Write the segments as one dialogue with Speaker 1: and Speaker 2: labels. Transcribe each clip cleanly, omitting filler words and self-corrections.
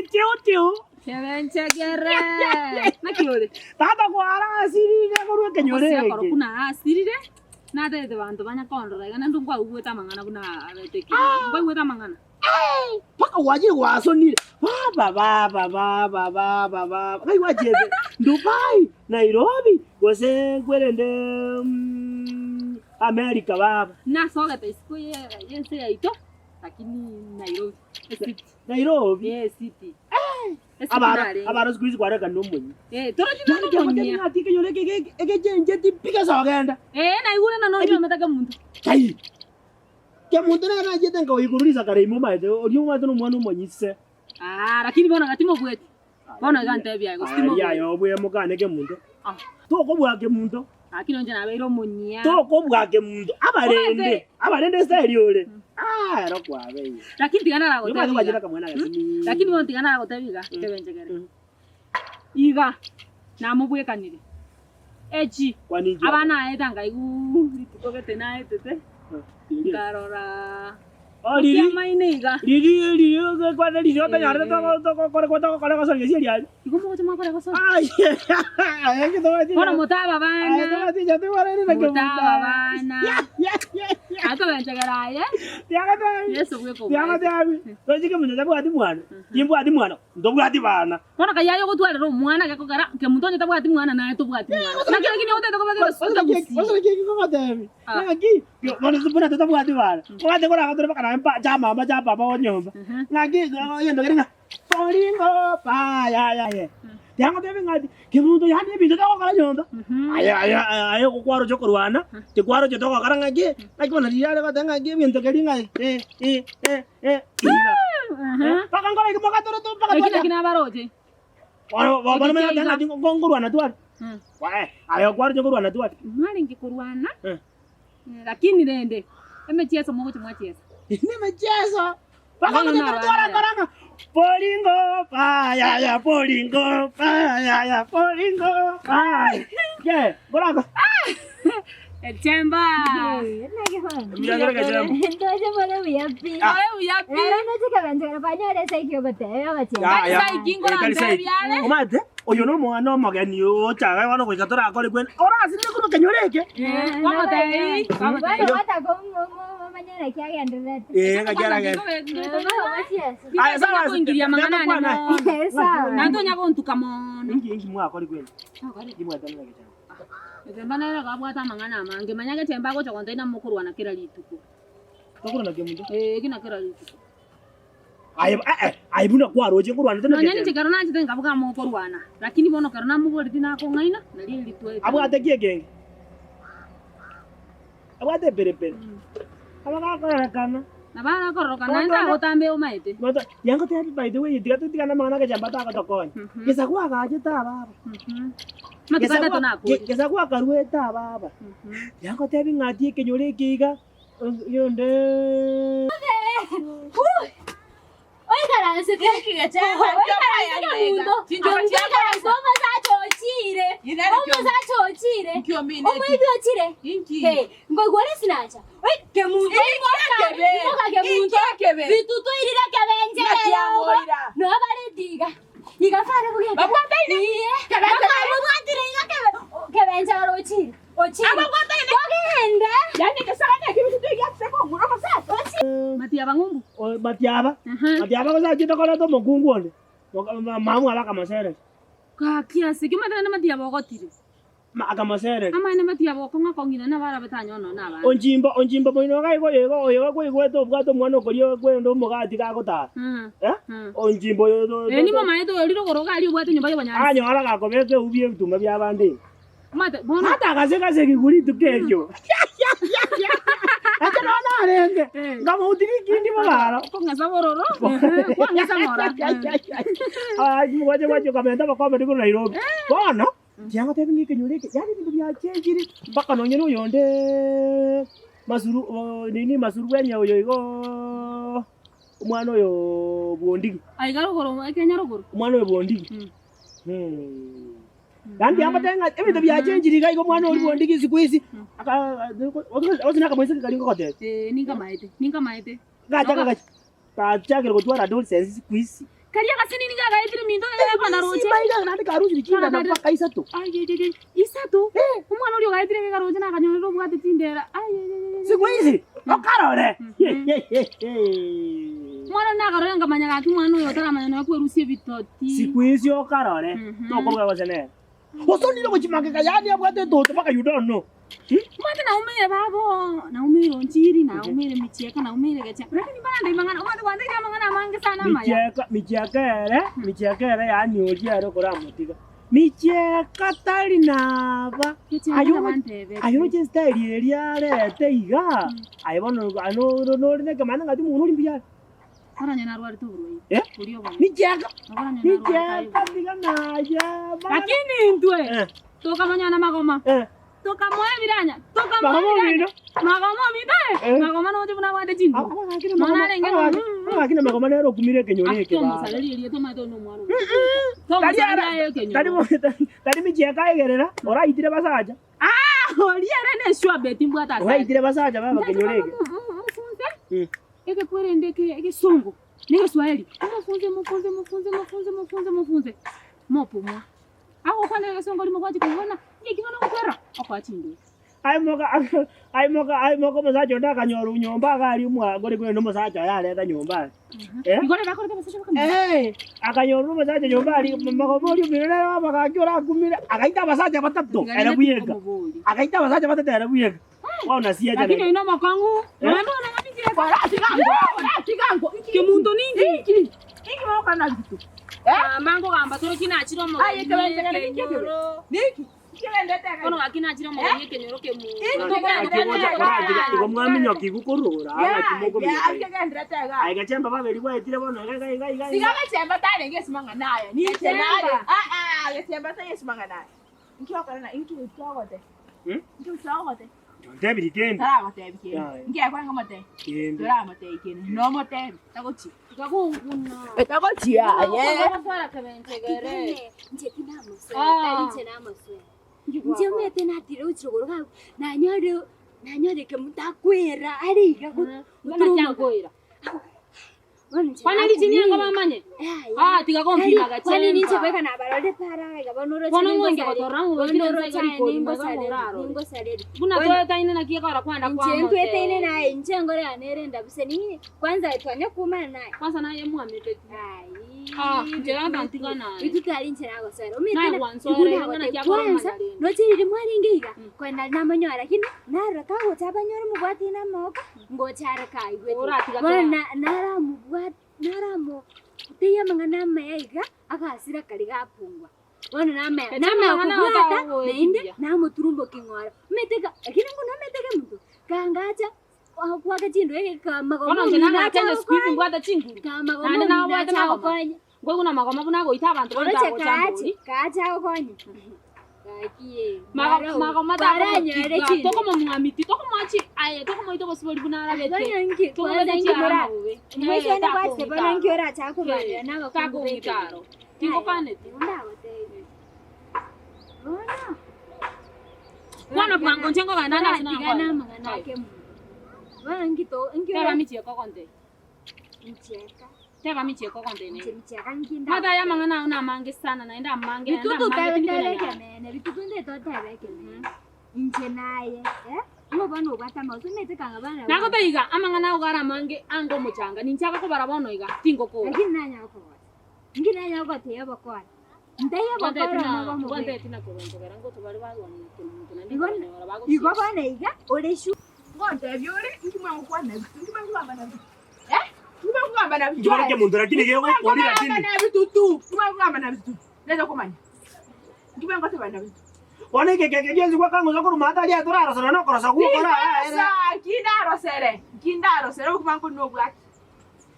Speaker 1: tiu tiu.
Speaker 2: Kebenchegere. Naki ore?
Speaker 1: Tata kwarasirire korwa ekenyoro
Speaker 2: Ogosia
Speaker 1: eke.
Speaker 2: korokwa narasirire, natebete banto banya kondora iga naende nkwaigwete amang'ana buna abete ekenyoro. Nkwaigwete amang'ana?
Speaker 1: Mpaka gwachire gwasonire baba baba baba baba baba ngai gwachiete Dubai, Nairobi gose nkwerende America baba.
Speaker 2: Nasogete isiko ye yense yaito lakini Nairobi ecity.
Speaker 1: Nairobi?
Speaker 2: Eh ecity. Ecity
Speaker 1: Abana
Speaker 2: narenge.
Speaker 1: abana siku hizi kwarekana omonyi.
Speaker 2: Eh torochi
Speaker 1: Yaani
Speaker 2: nonye
Speaker 1: kegotebi
Speaker 2: omonyia.
Speaker 1: ng'a ati ekenyoro eke eke egechencheti pi gese ogenda.
Speaker 2: Eh naigure na nonye omete kemunto.
Speaker 1: Kai! Kemunto nere nachiete nkagoikorwa risakara ime omaete oria omanyete na omwana omonyise.
Speaker 2: Ah lakini bono iga timobueti. Bono iga ntebie aye gose timobueti.
Speaker 1: Aria aye obuya mokane kemunto.
Speaker 2: Ah.
Speaker 1: Tokobua kemunto.
Speaker 2: Lakini onche nabeire omonyia.
Speaker 1: Tokobua kemunto. Abarende, abarende estyle ore. Ah ero kwabeire.
Speaker 2: Lakini tiga
Speaker 1: Nigo
Speaker 2: naragotebia
Speaker 1: gwachire
Speaker 2: iga.
Speaker 1: akamwana agasimi.
Speaker 2: Lakini bono tiga naragotebia iga, kebenchegere. Iga namobwekanire. Echi,
Speaker 1: Kwani inki
Speaker 2: abana aete ankaiguu rituko gete naetete, nkarora
Speaker 1: Oh, riri
Speaker 2: okiamaine iga.
Speaker 1: riri riri kwane riri otonyorete togo togokore togokora gosoria ase eriaria.
Speaker 2: Igo mogocha mwakora gosoria.
Speaker 1: Aye aye ki tobwati
Speaker 2: Bono motaba
Speaker 1: aye
Speaker 2: abana,
Speaker 1: tobwati inche tibwareri na
Speaker 2: motaba
Speaker 1: kemunto.
Speaker 2: abana. Akobenchegera aye,
Speaker 1: Tiagotebi
Speaker 2: Yeso bweka oboete.
Speaker 1: tiagotebi roche kemunto tabwati mwana timbwati mwana ntobwati bana.
Speaker 2: Bono kai aye ogotwarera omwana gekogera kemunto onye tabwati mwana naye tobwati mwana. Naki lakini otagete kobeka egesusu
Speaker 1: Gose
Speaker 2: gusii.
Speaker 1: naki ngogotebi
Speaker 2: Ah.
Speaker 1: ng'aki bono buna totabwati bana obwate koranga tore mpaka naye mpa cha mama cha papa o nyomba ng'aki egento kere ng'a boringo pa yayaye tiga ngotebi ng'aki kemunto yaani ebinto togokora nyomba aye aye aye okwaroche okorwana tikwaroche togokora ng'aki ng'aki bono riria are goteba ng'aki ebinto keria ng'a eh eh eh eh iga mpaka nkore ki mpaka tore mpaka
Speaker 2: Eki
Speaker 1: twacha
Speaker 2: naki nabaroche.
Speaker 1: bono bono
Speaker 2: Eki
Speaker 1: manya
Speaker 2: kiaiga.
Speaker 1: ng'aki nkorwana tware aye okwaroche nkorwana tware
Speaker 2: Mwarenge korwana,
Speaker 1: Eh.
Speaker 2: lakini rende emechieso mogocha mwachiesa.
Speaker 1: Nemechieso mpaka
Speaker 2: Bono
Speaker 1: ngocha
Speaker 2: nabana
Speaker 1: tore twarakora ng'a boringo payaya boringo payaya boringo paya ye nkorako
Speaker 2: Echemba.
Speaker 1: Mbiagere gechemba.
Speaker 3: Ntoche more buya pi.
Speaker 1: Ah.
Speaker 2: Ore buya pi.
Speaker 3: Rero ndoche kebenchegere kwanyora esaiki ogoteba ogoteba.
Speaker 1: Ya, ya.
Speaker 2: Saiki
Speaker 1: Eh, tari saiki.
Speaker 2: nkorantebia are.
Speaker 1: Omanyete oyo nomwana omogeni ochaga bono goika torakore kwene orasirire korwa ekenyoro eke
Speaker 2: Eh, kwamotebia, kwamotebia.
Speaker 3: Bono gwataka omanye naki agendererete.
Speaker 1: Eh, ng'aki aragende. Aya, sawa,
Speaker 2: Koingiria amang'ana ane
Speaker 1: Ndakwana.
Speaker 2: mono.
Speaker 3: Sawa.
Speaker 2: Naende tonya gontuka mono.
Speaker 1: Inki inki mwakori kwene inki mwaetanire gechemba
Speaker 2: Gechemba nere iga abwate amang'ana amange, manya gechemba agocha gontebia namokorwana kera rituko.
Speaker 1: Tokorwana kemunto
Speaker 2: Ee, eki na kera rituko.
Speaker 1: Aye eh aye buna kwaroche nkorwanete na
Speaker 2: Nonya ninche
Speaker 1: gechemba
Speaker 2: ekero nanchete nkabuga mokorwana, lakini bono ekero namoboretie nakong'aina, nario eri twaetania.
Speaker 1: Abwate ki ekenge? Abwate eperepere. Abagakorerekana.
Speaker 2: Nabo arakororokana naende tagotambe omaete.
Speaker 1: Noto yango tebi by the way tiga totigane amang'ana agechamba tagotokonya. Gesaku agachete ababa.
Speaker 2: Amatuko atato nakorire.
Speaker 1: Gesaku akaruete ababa. Yango tebi ng'a ati ekenyoro eke iga yonde
Speaker 3: Oikaransete oikaransete omonto oikaranse omosacha ochire omosacha ochire omoibi ochire nkoigwa ore esinacha oi kemunto imoka kemunto bitutu irire kebenchegere obo noo bareti iga iga fare bugete iye bamobwatire iga kebe kebenchegere ochire ochire togende
Speaker 2: Matiaba ng'umbu.
Speaker 1: Matiaba, matiaba gose achete koreta omokungu onde, mama mwabo akamosereria.
Speaker 2: Gaki ase ki omanyete naende matiaba ogotire?
Speaker 1: Akamosereria.
Speaker 2: Amaene matiaba okong'a kong'ina nabarabe tanyora nonya na abana.
Speaker 1: Onchimbo, onchimbo moino iga igo oyo igo oyo iga kwaigwete obwate omwana okoria kwende omogati gagotara. Eh? Onchimbo oyo
Speaker 2: Ee nimomaete oyo rirogoro iga aria obwate enyomba y'obonyansi.
Speaker 1: Anyora gakobeka eubi ebituma bi'abande ime.
Speaker 2: Omanyete bono.
Speaker 1: Ata agase gase ekeguru rituko erio. Ekero nonya narenge, nkamouti rikindi bobaro.
Speaker 2: Okong'esa bororo, kwang'esa ng'ora.
Speaker 1: Ah, gwacha gwacha okamenta obokombe korwa Nairobi. Bono, tiagotebi ng'a ekenyoro eke, yaani ebinto biachenchire mpaka nonye na oyonde masuru nini masuru bwenya oyo igoo omwana oyo bwondigi.
Speaker 2: Aiga rogoro, ekenya rogoro.
Speaker 1: Omwana oyo bwondigi. Yaani tiagotebi ng'a ebinto biachenchire iga igo omwana oria bwondigi siku hizi aka gose na akamoiseke karia ngogotebia.
Speaker 2: Ee, ninkamaete, ninkamaete.
Speaker 1: Gacha gagacha gachakire gotwara adolescence siku hizi.
Speaker 2: Karia agasinini gagaetire minto egekona roche.
Speaker 1: Simba iga naende karusiri chindana mpaka isato.
Speaker 2: Ayeyeye, isato? Omwana oria ogaetire egegaroche nakanyorire obwate chindera. Ayeyeye.
Speaker 1: Siku hizi okarore.
Speaker 2: Omwana oria nakarore nkamanya gaki omwana oyo otaramanya nonya kwerusia ebitoti.
Speaker 1: Siku hizi okarore. Tokoruga gose nere. Osonire gochimangeka yaani abwate etoto mpaka you don't know.
Speaker 2: Omanyete naumeire baba oo, naumeire onchiri, naumeire michieka, naumeire gecha, lakini bado amang'ana, omanyete gwantebirie amang'ana amange sana amaya.
Speaker 1: Michieka, michieka ere, michieka ere yaani oria ere okoramotiga. Michieka tari naba.
Speaker 2: Gecha
Speaker 1: Aye
Speaker 2: buna
Speaker 1: ogo-
Speaker 2: bantebete.
Speaker 1: aye oroche estyle eria arete iga, aye bono aye no- nore na ekemanda ng'a timong'ina oria mbuya are.
Speaker 2: Oranye narwarete oborwaire
Speaker 1: Eh?
Speaker 2: boria obonene.
Speaker 1: Michieka,
Speaker 2: Nabo oranye narwarete aye
Speaker 1: michieka
Speaker 2: oborwaire.
Speaker 1: tiga naye.
Speaker 2: Lakini intwe,
Speaker 1: Eh.
Speaker 2: tokamonyana magoma.
Speaker 1: Eh.
Speaker 2: Tokamoa ebiranya, tokamoa
Speaker 1: Magoma
Speaker 2: ebiranya.
Speaker 1: omino.
Speaker 2: Magoma omino, eh.
Speaker 1: Eh.
Speaker 2: Magoma noche buna abwate chinguru. Nonya arenge ng'a,
Speaker 1: Abagaki na magoma nere okumire ekenyoro eke baba.
Speaker 2: Tomosarerie erieta omanyete onye omwana obo.
Speaker 1: Tari
Speaker 2: Tomosarerie
Speaker 1: ara-
Speaker 2: aye ekenyoro.
Speaker 1: tari mo- tari michieka aigerera, oraitire basacha.
Speaker 2: Ah, oria ere ne sure bet mbwate ase.
Speaker 1: Oraitire basacha baba kenyoro eke.
Speaker 2: Mofunze. Egekwerende eke egesongo na egeswahili. Mofunze, mofunze, mofunze, mofunze, mofunze, mofunze. Mopumwa. Agokwana egesongo rimo gwachia koigwa ng'aki bono ogokwera okoa chindwaki.
Speaker 1: Aimoka aimoka aimoka omosacha onde akanyora nyomba iga aria omwango ore korende omosacha oye areta nyomba aria. Eh?
Speaker 2: Igo rero akorete abasacha bakamanya.
Speaker 1: Eh, akanyora omosacha nyomba aria mogoba oria omino nere omogaki orakumire, agaita abasacha batato ere bweka. Agaita abasacha batato ere bweka. Bono nasiacha
Speaker 2: Lakini
Speaker 1: nere.
Speaker 2: oino omokong'u,
Speaker 1: Eh?
Speaker 2: nonya bono ng'amichire Kemunto ninki?
Speaker 4: Inki mogokora na bitutu?
Speaker 2: Mama nkogamba tore ki nachire
Speaker 4: Aye,
Speaker 2: omogeni
Speaker 4: ekebenchegere ninki ekebe?
Speaker 2: ekenyoro.
Speaker 4: Ninki? Nkebendete ega.
Speaker 2: Bono gaki nachire omogeni ekenyoro kemunto.
Speaker 1: Igo igo mwaminyoka igo korora
Speaker 4: Ya,
Speaker 1: ng'aki
Speaker 4: ya,
Speaker 1: mokominyoka igo.
Speaker 4: nkegenderete ega.
Speaker 1: Aye gachemba baberi gwaetire bono iga iga iga iga
Speaker 4: Tiga
Speaker 1: iga.
Speaker 4: gechemba tarenge esimang'ana aya. Ninche
Speaker 2: Gechemba.
Speaker 4: nare. Ah, ah, gechemba tari esimang'ana aya. Inki okora na inki ogote?
Speaker 1: Hmm?
Speaker 4: Inki ogote?
Speaker 1: Ntebiri kende.
Speaker 4: Taragotebi kende.
Speaker 1: Yaya.
Speaker 4: Inki akwange omotebi?
Speaker 1: Kende.
Speaker 4: Toramotebi kende. Nomotebi. Tagochia.
Speaker 2: Tikagonguna.
Speaker 4: Etagochia aye.
Speaker 2: Gotwara kebenchegere.
Speaker 3: Inche tinamosoera,
Speaker 2: Ah.
Speaker 3: tari inche namosoera. Inche omanyete natire gochia rogoro iga nanyore nanyore kemunto akwera are iga go-
Speaker 2: Buna kiankoira.
Speaker 3: Bono inche
Speaker 2: Kwana richinia
Speaker 3: nakumia.
Speaker 2: ngo bamanye.
Speaker 3: Yaya.
Speaker 2: Ah, tiga kompima
Speaker 3: Tari- kwani ninche
Speaker 2: gachemba.
Speaker 3: bweka nabarorire para iga bono oroche
Speaker 2: Bono ng'onge
Speaker 3: ningosareri.
Speaker 2: gotorora ng'o
Speaker 3: Bono
Speaker 2: wekire
Speaker 3: oroche
Speaker 2: nsa
Speaker 3: aye
Speaker 2: igoro
Speaker 3: ningosareri,
Speaker 2: ng'orarore.
Speaker 3: ningosareri.
Speaker 2: Buna
Speaker 3: Bono-
Speaker 2: toetaine naki ekora kwanda
Speaker 3: Inche
Speaker 2: kwamote.
Speaker 3: ntwetaine naye inche engoro yane ere endabuse ning'ine kwanza twanya kumana naye.
Speaker 2: Kwanza naye mwamete.
Speaker 3: Ai.
Speaker 2: Ah, inche randa ntiga naye.
Speaker 3: Itu tari inche nagosoera.
Speaker 2: Naye
Speaker 3: Omanyete
Speaker 2: gwansoera igo ng'a naki akora
Speaker 3: kwanza
Speaker 2: omanya rende.
Speaker 3: noche riria mwarenge iga
Speaker 2: Mm.
Speaker 3: kwenda namanyora lakini narora kagocha abanyore mobwate namaboko ngocha are kaigwete.
Speaker 2: Oratiga
Speaker 3: Bono
Speaker 2: toa.
Speaker 3: na- naramobwat naramo teiyo amang'ana amaya iga agasira karia gapungwa. Bono namaya
Speaker 2: Eche
Speaker 3: namaya
Speaker 2: amang'ana
Speaker 3: kobwata
Speaker 2: otagoetia.
Speaker 3: naende namoturumbokia ng'ora. Omanyete ka lakini mbuna omanyete kemonto kangacha kwake chindu ege kamagomo
Speaker 2: Bono inche
Speaker 3: omino
Speaker 2: nagacha
Speaker 3: acha
Speaker 2: inche siku hizi
Speaker 3: gokonya.
Speaker 2: mbwate chinguru.
Speaker 3: Kamagomo
Speaker 2: Naende
Speaker 3: omino
Speaker 2: nabwate
Speaker 3: acha
Speaker 2: magoma.
Speaker 3: gokonya.
Speaker 2: Nkoigwa na magoma buna agoita abanto bonsi
Speaker 3: Oroche
Speaker 2: agocha
Speaker 3: kaache,
Speaker 2: mbori.
Speaker 3: kaache agokonye. Gaki
Speaker 2: Maga- Magoma
Speaker 3: Kwaranyore
Speaker 2: takomotiga,
Speaker 3: chindu.
Speaker 2: tokomomwamiti, tokomoachi aye, tokomoita obosibori buna arabete.
Speaker 3: Bono nki, kwanza
Speaker 2: Tokomobeta
Speaker 3: nki
Speaker 2: chiara
Speaker 3: mora.
Speaker 2: amabobe.
Speaker 3: Mwisho
Speaker 2: Naye
Speaker 3: ne kwachete bono nki orache akobarera
Speaker 2: Eh,
Speaker 3: nabakungu beke.
Speaker 2: takong'itaro. Tingokaneti.
Speaker 3: Ndagotebi. Bono.
Speaker 2: Bono bwango inche nkogenda nase
Speaker 3: Toratigana
Speaker 2: nakoenda.
Speaker 3: amang'ana ake mono. Bono nki to nki
Speaker 2: Teba
Speaker 3: ora
Speaker 2: michieka ogontebia.
Speaker 3: nchieka.
Speaker 2: Teba michieka ogontebia
Speaker 3: Inche
Speaker 2: naende.
Speaker 3: michieka nki nda.
Speaker 2: Mata aya amang'ana ao namange sana naende amange naende
Speaker 3: Bitutu
Speaker 2: amange
Speaker 3: tebe
Speaker 2: tindi
Speaker 3: tebe
Speaker 2: konyanyara.
Speaker 3: kemene, bitutu ndete otebe kemene. Inche naye, eh? Ng'o bono obwate amagoso, omanyete kanga bana
Speaker 2: Nagoteba iga, amang'ana ao gare amange ange omochanga, ninche agakobara bono iga, tingokora.
Speaker 3: Lakini nanyara kogosa. Inki nanyara gotebia obokora? Ntaiyo obokora nobo omobe.
Speaker 2: Mbwateti na kobenchogera ngoto bare barwanire kemonto naende
Speaker 3: Igo
Speaker 2: nkabanyora bagosiria.
Speaker 3: igo bono iga ore sure.
Speaker 4: Ngontebia ore, inki mwagokwana ebi? Inki mwakogamba nabio? Eh? Inki mwakogamba nabio?
Speaker 1: Inki bare kemonto lakini gegokori
Speaker 4: Mwakogamba
Speaker 1: lakini.
Speaker 4: nabio tutu. Inki mwakogamba nabio tutu. Nete komanya. Inki mwagoteba nabio tutu.
Speaker 1: Bono eke keke gionsi gwakang'usa korwa maate aria torarosana na okorosa gwokora ere.
Speaker 4: Ndikorosa, nkindarosere, nkindarosere okobua nkonywa obwaki.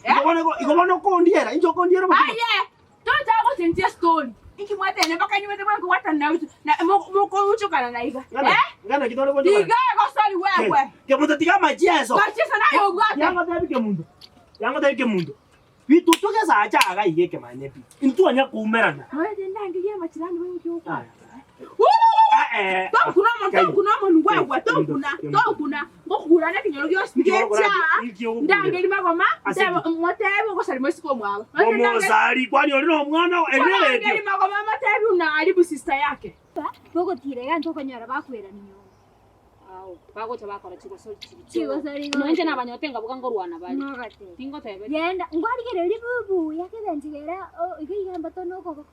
Speaker 1: Igo bono igo bono okondiera, inche okondiera obokima.
Speaker 4: Aye, tocha gochenchia estori. Inki mwatebia mpaka nyumete mwekobwatana na na mokogochokana na iga.
Speaker 1: Ng'ana,
Speaker 4: Eh?
Speaker 1: ng'ana ki tore gochokana?
Speaker 4: Tiga egosori wewe.
Speaker 1: Kemunto tiga amachieso.
Speaker 4: Machieso naye obwate.
Speaker 1: Yangotebi kemunto. Yangotebi kemunto. Bitutu gesacha iga iga ekemanye pi. Intwanya koumerana.
Speaker 4: Noete ndangerie amachirani wewe oche gokwana.
Speaker 1: Aya. Eh, eh.
Speaker 4: Tokuna omonto, tokuna omonwe gwagwa, tokuna, tokuna. Ngokugura nekenyoro gionsi gecha. Ndangeri magoma, ntebe motebe ogosari moisiko omwabo.
Speaker 1: Omosari kwani ori nomwana
Speaker 4: Ndangeri
Speaker 1: eredio.
Speaker 4: magoma motebi unaharibu sister yake.
Speaker 3: Togotira iga ntokonyora bakwerani nyomba.
Speaker 2: Ao, bagocha bakora chigosori chiri
Speaker 3: Chigosori igo.
Speaker 2: Noinche nabanyote ngabuga ngorwana bare.
Speaker 3: Ng'ogoteba.
Speaker 2: Tingotebe.
Speaker 3: Genda, ngwarigereria bubuya kebenchigera iga iga mbato nokoboko.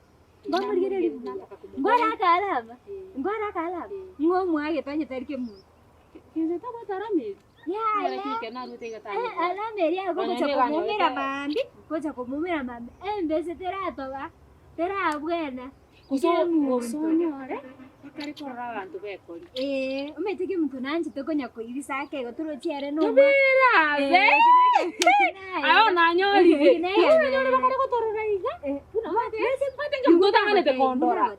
Speaker 3: Ngwamorigereria bubuya. Ngwara akaraba, ngwara akaraba. Ng'o omwagete onye tari kemunto.
Speaker 2: Kende tabwate arameri.
Speaker 3: Yaya.
Speaker 2: Lakini kena arwete iga
Speaker 3: Eh,
Speaker 2: tanyora.
Speaker 3: arameri ago
Speaker 2: Onye
Speaker 3: gocha
Speaker 2: nigo
Speaker 3: komumera
Speaker 2: anyorete.
Speaker 3: mambi, gocha komumera mambi. Embese teratoba, terabwena.
Speaker 2: Gose
Speaker 3: Kemunto.
Speaker 2: gose onyore bakare korora abanto bekori.
Speaker 3: Eh, omanyete kemunto nanchete konya koibisa ake igo torochi ere no
Speaker 2: Tobirabe. Ayo nanyorire.
Speaker 3: Nanyore
Speaker 2: Bakare gotorora iga. Mtoto kondora.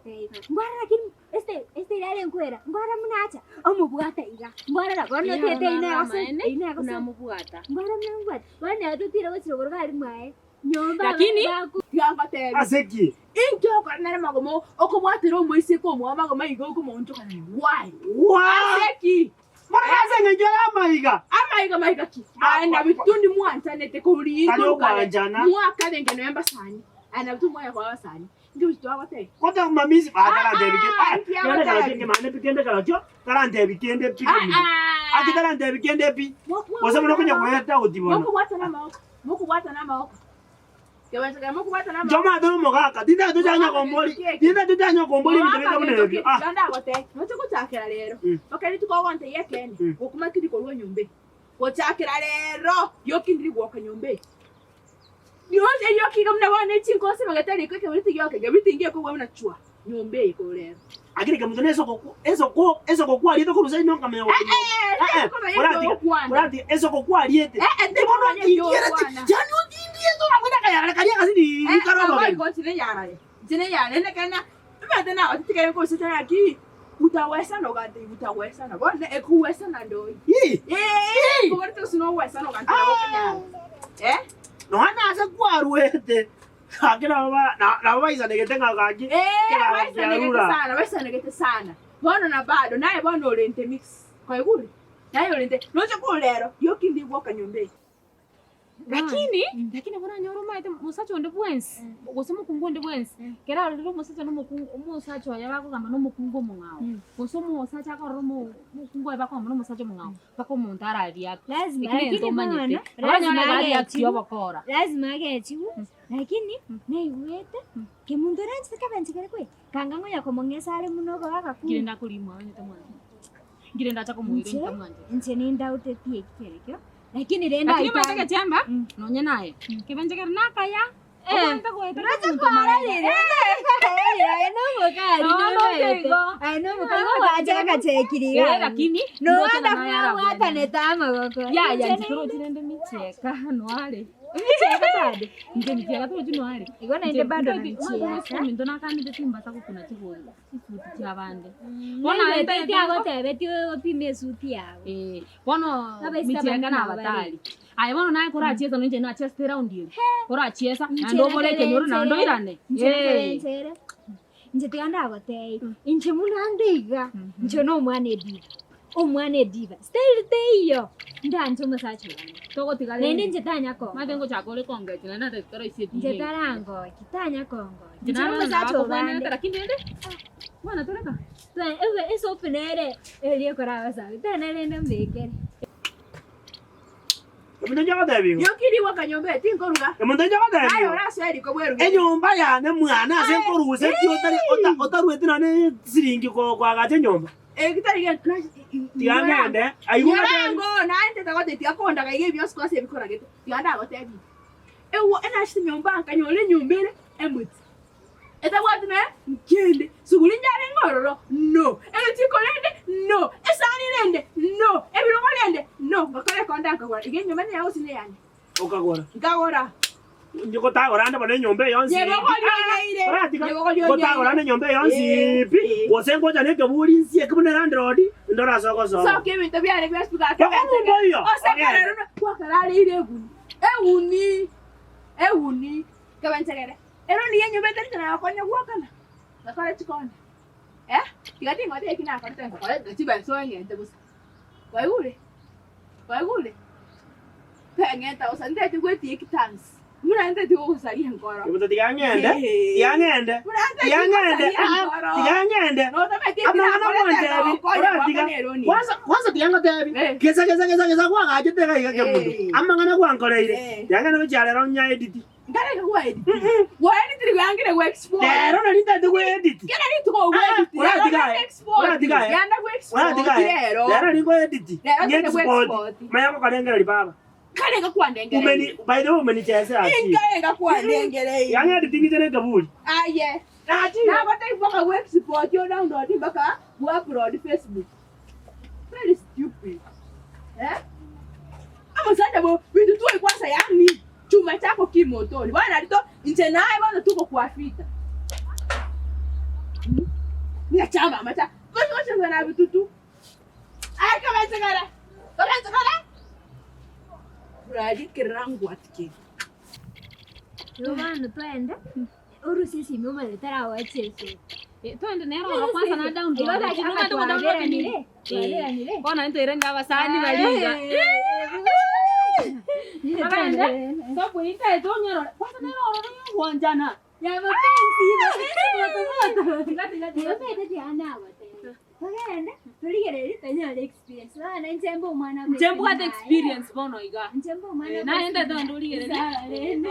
Speaker 3: Ngwara lakini este este irare nkwera. Ngwara munacha omubwata iga. Ngwara la bono tete ine ose ine ose.
Speaker 2: Namubwata.
Speaker 3: Ngwara munabwata. Bwana atutira gochira goroka ari mwaye. Nyomba
Speaker 2: Lakini-
Speaker 3: baku
Speaker 4: Tiga ngotebi.
Speaker 1: Aseki.
Speaker 4: Inki okora nere magomo okobwatera omoiseke omwabo magoma igo okomoonchokana. Why?
Speaker 1: Wa!
Speaker 4: Aseki.
Speaker 1: Mara ase ng'encho ya maiga.
Speaker 4: Amaiga maiga ki? Aenda bitundi mwanchanete kuri
Speaker 1: Tari okwanchana.
Speaker 4: Mwakarenge noemba sani. Aenda bitu mwaya kwa basani. Inki bitu twagotebia.
Speaker 1: Kota mamisi ah tarante bikende.
Speaker 4: Ah,
Speaker 1: Ah,
Speaker 4: nki
Speaker 1: kende kala
Speaker 4: agotebi.
Speaker 1: kende mane bikende kala kyo. Tarante bikende pi. Aki tarante bikende pi. Gose muno konya kweta utibona.
Speaker 4: Mokubwatana amaboko. Mokubwatana amaboko. Kebenchegere mokubwatana amaboko.
Speaker 1: Joma to mogaka. Tinda tutanya komboli. Tinda tutanya komboli bitebeka munebyo. Ah.
Speaker 4: Ndandagote. Noche gochakera rero. Bakari tukogonte yekene. Gokuma kiri korwa nyombe. Gochakera rero. Yokindiri gwoka nyombe. Yonse yokiga muna bone chinkosi bagatari kweke muri tiyoke gabitingiye ko wabona chwa. Nyombe iko rero.
Speaker 1: Akiri kemuto nesoko esoko esoko kwaliete korusa ino kamenya.
Speaker 4: Eh,
Speaker 1: Eh, Orati esoko kwaliete.
Speaker 4: Eh, eh,
Speaker 1: Ndibono tindiere. Yani otindie to akwenda kayara karia kasi ni karobo. Yi. No ana ase kwaruete. Akira baba na na baba isanegete ngakaki.
Speaker 4: Bono na bado naye bono orente mix kwaigure naye orente noche kulero yokindi gwoka nyombe
Speaker 2: Lakini lakini bona nyoro maite musacha onde bwensi. Gose mukungu onde bwensi. Kera orire omusacha nomukungu omusacha oye bakogamba nomukungu omong'ao. Gose omosacha akorora omo omukungu oye bakogamba nomosacha omong'ao. Mpaka omonto arariake.
Speaker 3: lazima
Speaker 2: Ekero
Speaker 3: lakini
Speaker 2: ento omanyete.
Speaker 3: bono
Speaker 2: Abanyora
Speaker 3: lazima
Speaker 2: bariaki
Speaker 3: agechiwe.
Speaker 2: obokora.
Speaker 3: Lazima agechiwe. Lakini naigwete kemunto nanchete kebenchigere kwe. Kanga ngonya komong'esa are muno ogoaka ku.
Speaker 2: Ngire ndakorimwa abanyete mwana. Ngire ndacha komoira
Speaker 3: Inche?
Speaker 2: ntamwanchete.
Speaker 3: Inche nindautetie ekikerekio. Lakini renda
Speaker 2: Lakini maite gechemba nonye naye. Kebenchegere nakaya. Obwate goeta omonto marere. Eh, lakini ndochana naye arabwene. Ya ya ntitorochi rende micheka noare. Nje micheka torochi noare. Minto nakanire timbasa gokuna chigori chisuti chia bande. Bono Eh, bono
Speaker 3: Abaisika
Speaker 2: micheka
Speaker 3: bande
Speaker 2: na
Speaker 3: nabo
Speaker 2: abatari. Aye bono naye korachiesa ninche nachesete round eri. Korachiesa naende obore ekenyoro naende oirane. Eh.
Speaker 3: nche tiga ndagotei inche munande iga nche no omwana ediva omwana ediva style teiyo ndanche omosacha one
Speaker 2: Togotiga
Speaker 3: naende
Speaker 2: rende.
Speaker 3: nche tanyakongo
Speaker 2: Mate ngochaka ore kongechi naende ate toroisie
Speaker 3: nche
Speaker 2: tiye.
Speaker 3: tarangoki tanyakongoki
Speaker 2: Nche
Speaker 3: nche
Speaker 2: naro
Speaker 3: omosacha
Speaker 2: nabakobwenerete
Speaker 3: obande
Speaker 2: lakini rende bwana toreka.
Speaker 3: esopu nere eriekora abasabe tena rende mbekere
Speaker 1: Omuntu njagotebigo.
Speaker 4: yokindi gwoka nyombe tinkoruga
Speaker 1: Omuntu
Speaker 4: naye
Speaker 1: njagotebigo.
Speaker 4: orasweri kobweruga
Speaker 1: Enyomba yane mwana ase nkorusa eki otari otaruete nane siringi kwagacha enyomba.
Speaker 4: ekitari
Speaker 1: Tiga ng'ende. Aigwa
Speaker 4: nyorango naende tagote tigakondaga iga ebionsi kwase ebikoragete tiga ndagotebi ewo enachete nyomba nkanyora enyomba ere emuti etabwati naye nkende suguri njare ng'ororo no egetiko rende no esani rende no ebirogo rende no ngakora ekonda nkagora iga enyomba neyagosi neyane
Speaker 1: okagora.
Speaker 4: nkagora
Speaker 1: Njikotagora ande bono enyomba eyonsi.
Speaker 4: nyebogorionyeire
Speaker 1: Gotagora ande enyomba eyonsi pi. Gose ngocha nekeburi nsie kebune landlord ndorase ogosoa.
Speaker 4: soka ebinto biare bionsi
Speaker 1: Bakamumba oyo.
Speaker 4: osekerero kwakarareire eguni ewuni ewuni kebenchegere ero niyo enyomba etarite nagokonya gwokana gakora chikonda eh? Tiga tingotebia eki nakorete nkakoreta chibesa ong'ente bosa. Kwaigure? Kwaigure? Teng'enta bosa nteti goetia ekitansi. Buna nteti gogosaria enkoro.
Speaker 1: Kemunto tiga ng'ende, tiga ng'ende,
Speaker 4: Buna nteti
Speaker 1: tiga ng'ende,
Speaker 4: gosaria
Speaker 1: ah, ah,
Speaker 4: enkoro.
Speaker 1: tiga ng'ende.
Speaker 4: Notameti eki
Speaker 1: Amang'ana
Speaker 4: nakorete
Speaker 1: gwantebi,
Speaker 4: nokonya
Speaker 1: oratiga.
Speaker 4: goakana eroni.
Speaker 1: Kwanza, kwanza tiga ngotebi,
Speaker 4: Eh.
Speaker 1: gesa gesa gesa gesa kwagachete iga iga Kemunto.
Speaker 4: Eh.
Speaker 1: Amang'ana gwankoreire,
Speaker 4: Eh.
Speaker 1: tiga ng'ende gochia rero nya edit.
Speaker 4: Nkareka gwa edit. Gwa edit rigoyangire gwa export.
Speaker 1: Rero nari ntagete gwe edit.
Speaker 4: Kera rituko gwa
Speaker 1: Ah,
Speaker 4: edit.
Speaker 1: oratiga aye, oratiga aye.
Speaker 4: Yanda gwa export
Speaker 1: Oratiga aye.
Speaker 4: rero.
Speaker 1: Rero nari ngo edit.
Speaker 4: Rero
Speaker 1: Nye
Speaker 4: tete gwa
Speaker 1: export.
Speaker 4: export.
Speaker 1: Manya gokorengereria baba.
Speaker 4: Nkareka kwandengereria.
Speaker 1: Umeni, by the way umenichezea akili.
Speaker 4: Nkareka kwandengereria.
Speaker 1: Tiga ng'edit ng'iche na ekeburi.
Speaker 4: Aye.
Speaker 1: Nachire.
Speaker 4: Nagotebia mpaka gwa export o download mpaka gwa upload Facebook. Very stupid. Eh? Omosacha bo bintu twaikwansa yani chuma chako kimotoni. Bono nari to inche naye bono tugokwafita. Hmm? Ng'a chama amacha. Gochi gochengwa na bitutu. Aye kabenchekara. Kabenchekara. Rari ngwatike.
Speaker 3: Igo bono twende, orusie esimi omanyete taragoa chinsemo.
Speaker 2: Twende nere oro kwanza na download.
Speaker 3: Igo gaki
Speaker 2: Chino naende go download nini?
Speaker 3: twaberanire, twaberanire.
Speaker 2: Bono naende toirende abasani baria iga. Bagende, tobuite tonyerore. Kwanza nere ororo yogwanchana.
Speaker 3: Ya mapenzi, mapenzi moto moto.
Speaker 2: Tiga tiga tiga.
Speaker 3: Igo omanyete tiga nagotebia. Togende, torigererie tonyore experience. Bono inche mbe omwana
Speaker 2: Inche mbwate experience bono iga.
Speaker 3: Inche mbe omwana
Speaker 2: Naende toende origererie.
Speaker 3: Sawa rende.